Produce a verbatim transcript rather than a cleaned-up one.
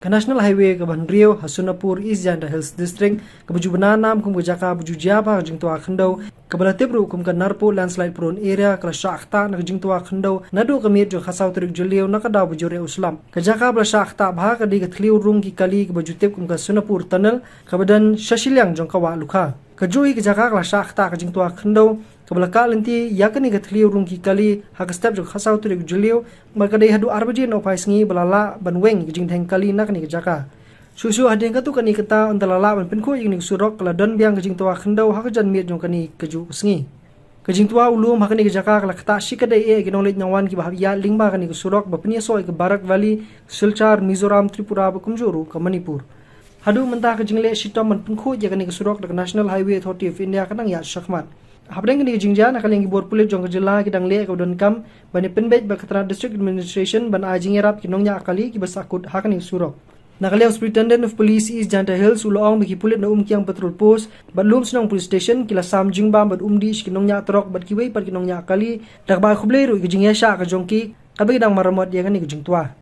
Ka National Highway kaba hynriew ha Sonapur, East Jaintia Hills District, kaba ju bna nam kum ka jaka ba ju jia bha ka jingtwa khyndew, kaba la tip ruh kum ka Narpuh Landslide Prone Area, ka la shah ktah na ka jingtwa khyndew naduh ka miet jong ka khatsaw tarik Jylliew na ka daw ba ju rieh u slap. Ka jaka ba la shah ktah bha ka dei ka thliew rung ki kali kaba ju tip kum ka Sonapur Tunnel, kaba don sha shiliang jong ka Wah Lukha. Kajuh hi ka jaka ka la shah ktah ka jingtwa khyndew, kaba la kah lynti ïa kane ka thliew rung ki kali ha ka step jong ka khatsaw tarik Jylliew, bad ka dei haduh ar baje nohphai sngi ba la lah ban weng ïa ka jingdheng kali na kane ka jaka. Shuh shuh hadien katto katne kynta, ynda la lah ban pynkhuid ïa kane ka surok, ka la don biang ka jingtwa khyndew ha ka janmiet jong kane kajuh ka sngi. Ka jingtwa u lum ha kane ka jaka ka la ktah shikatdei ïa ki nongleit nongwan kiba hap ïaid lyngba kane ka surok ba pynïasoh ïa ka Barak Valley, Silchar, Mizoram, Tripura bad kumjuh ruh ka Manipur. Haduh mynta ka jingleh shitom ban pynkhuid ïa kane ka surok da ka National Highway Authority of India ka dang ïaid shakhmat. Hapdeng kane ka jingjia, na ka liang ki bor pulit jong ka jylla ki dang leh kaba donkam ban ïa pynbeit bad ka tnad District Administration ban ai jingïarap ki nongñiah kali kiba sahkut ha kane ka surok. Na ka liang u Superintendent of Police East Jaintia Hills u la ong ba ki pulit na Umkiang Patrol Post bad Lumshnong Police Station ki la sam jingbam bad umdih sha ki nongñiah trok bad kiwei pat ki nongñiah kali, da kaba ai khublei ruh ïa ka jingïaishah ka jong ki katba ki dang maramot ïa kane ka jingtwa.